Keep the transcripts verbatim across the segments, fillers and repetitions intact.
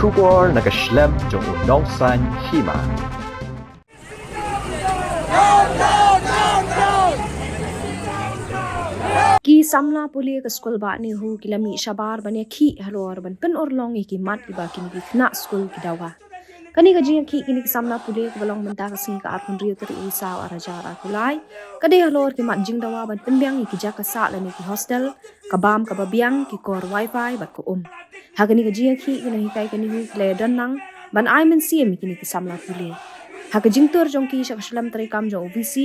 Khubor na ka shlem jong u nongsan hima. Ki samla pule ka skul Bah Nehu ki la mih shabar ban ïakhih halor ban pynurlong ïa ki mat kiba kine ki khynnah skul ki dawa. Kane ka jingïakhih kine ki samla pule kaba long mynta ka sngi ka arphew hynriew tarik u Saw arhajar arphew lai ka dei halor ki mat jingdawa ban pynbiang ïa ki jaka sah lane ki hostel, ka bam kaba biang, ki kor wifi bad ka um. Ha kane ka jingïakhih ki nonghikai ka Nehu ki la ïadon lang ban ai mynsiem ïa kine ki samla pule. Ha ka jingtur jong ki sha ka shlem treikam jong u VC,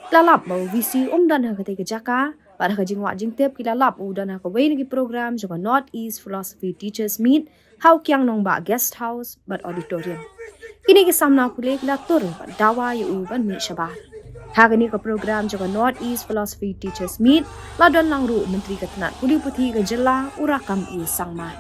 ki la lap ba u VC um don ha katei ka jaka, bad ha ka jingwad jingtip ki la lap u don ha kawei na ki program jong ka North East Philosophy Teachers Meet ha u Kiang Nangbah Guest House bad Auditorium. Kine ki samla pule ki la tur bad dawa ïa u ban mih shabar. Ha kane ka program jong ka North East Philosophy Teachers Meet la don lang ruh u Myntri ka tnat pule puthi ka jylla, u Rakkam A Sangma.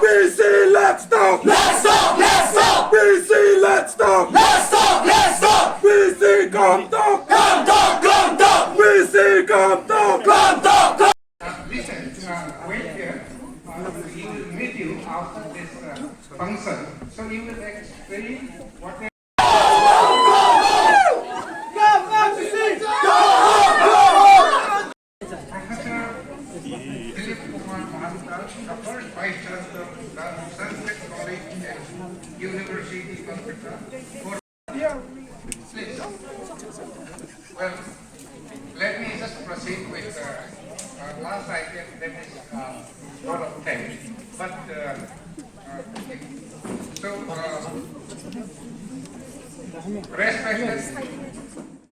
VC, let's talk! Let's talk! Let's talk! VC, let's talk! Let's talk! Let's talk! VC, come talk! Come talk! Come talk! VC, come talk! Come talk! Come Uh, listen, uh, wait here. Uh, we will meet you after this uh, function. So you will explain what Professor Dilip Kumar Mahanta, the first Vice Chancellor of the Sanskrit College and University, Kolkata, for Please. Well, let me just proceed with uh, uh, last item, that is uh, vote of thanks. But uh, uh, so, uh, respected